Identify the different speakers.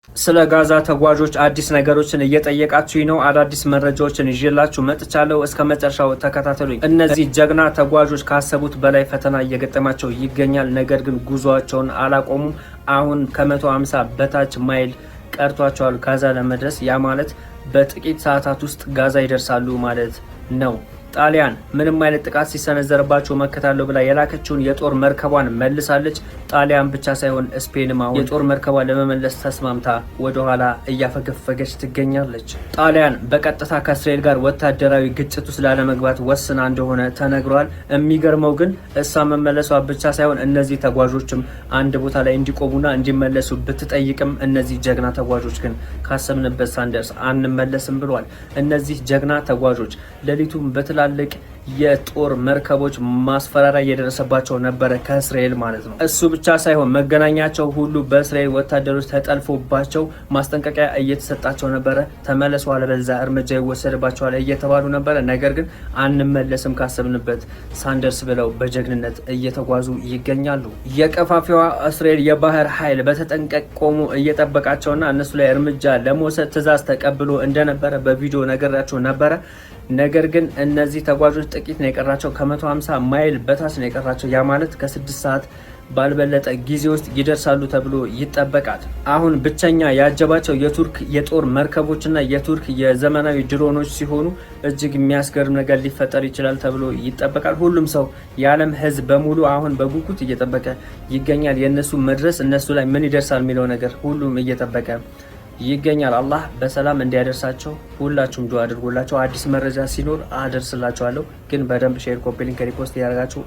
Speaker 1: ስለ ጋዛ ተጓዦች አዲስ ነገሮችን እየጠየቃችሁኝ ነው። አዳዲስ መረጃዎችን ይዤላችሁ መጥቻለሁ። እስከ መጨረሻው ተከታተሉኝ። እነዚህ ጀግና ተጓዦች ካሰቡት በላይ ፈተና እየገጠማቸው ይገኛል። ነገር ግን ጉዟቸውን አላቆሙም። አሁን ከ150 በታች ማይል ቀርቷቸዋል ጋዛ ለመድረስ። ያ ማለት በጥቂት ሰዓታት ውስጥ ጋዛ ይደርሳሉ ማለት ነው። ጣሊያን ምንም አይነት ጥቃት ሲሰነዘርባቸው መከታለሁ ብላ የላከችውን የጦር መርከቧን መልሳለች። ጣሊያን ብቻ ሳይሆን ስፔንም አሁን የጦር መርከቧን ለመመለስ ተስማምታ ወደኋላ እያፈገፈገች ትገኛለች። ጣሊያን በቀጥታ ከእስራኤል ጋር ወታደራዊ ግጭት ውስጥ ላለመግባት ወስና እንደሆነ ተነግሯል። የሚገርመው ግን እሷ መመለሷ ብቻ ሳይሆን እነዚህ ተጓዦችም አንድ ቦታ ላይ እንዲቆሙና እንዲመለሱ ብትጠይቅም እነዚህ ጀግና ተጓዦች ግን ካሰብንበት ሳንደርስ አንመለስም ብሏል። እነዚህ ጀግና ተጓዦች ሌሊቱን በትላልቅ የጦር መርከቦች ማስፈራሪያ እየደረሰባቸው ነበረ ከእስራኤል ማለት ነው። እሱ ብቻ ሳይሆን መገናኛቸው ሁሉ በእስራኤል ወታደሮች ተጠልፎባቸው ማስጠንቀቂያ እየተሰጣቸው ነበረ። ተመለሱ አለበለዚያ እርምጃ ይወሰድባቸዋል እየተባሉ ነበረ። ነገር ግን አንመለስም ካሰብንበት ሳንደርስ ብለው በጀግንነት እየተጓዙ ይገኛሉ። የቀፋፊዋ እስራኤል የባህር ኃይል በተጠንቀቅ ቆሞ እየጠበቃቸውና እነሱ ላይ እርምጃ ለመውሰድ ትዕዛዝ ተቀብሎ እንደነበረ በቪዲዮ ነገራቸው ነበረ። ነገር ግን እነዚህ ተጓዦች ጥቂት ነው የቀራቸው። ከ150 ማይል በታች ነው የቀራቸው። ያ ማለት ከ6 ሰዓት ባልበለጠ ጊዜ ውስጥ ይደርሳሉ ተብሎ ይጠበቃል። አሁን ብቸኛ ያጀባቸው የቱርክ የጦር መርከቦችና የቱርክ የዘመናዊ ድሮኖች ሲሆኑ እጅግ የሚያስገርም ነገር ሊፈጠር ይችላል ተብሎ ይጠበቃል። ሁሉም ሰው፣ የዓለም ሕዝብ በሙሉ አሁን በጉጉት እየጠበቀ ይገኛል። የእነሱ መድረስ፣ እነሱ ላይ ምን ይደርሳል የሚለው ነገር ሁሉም እየጠበቀ ይገኛል። አላህ በሰላም እንዲያደርሳቸው ሁላችሁም ዱዓ አድርጎላቸው። አዲስ መረጃ ሲኖር አደርስላችኋለሁ። ግን በደንብ share፣ copy link፣ repost እያደረጋችሁ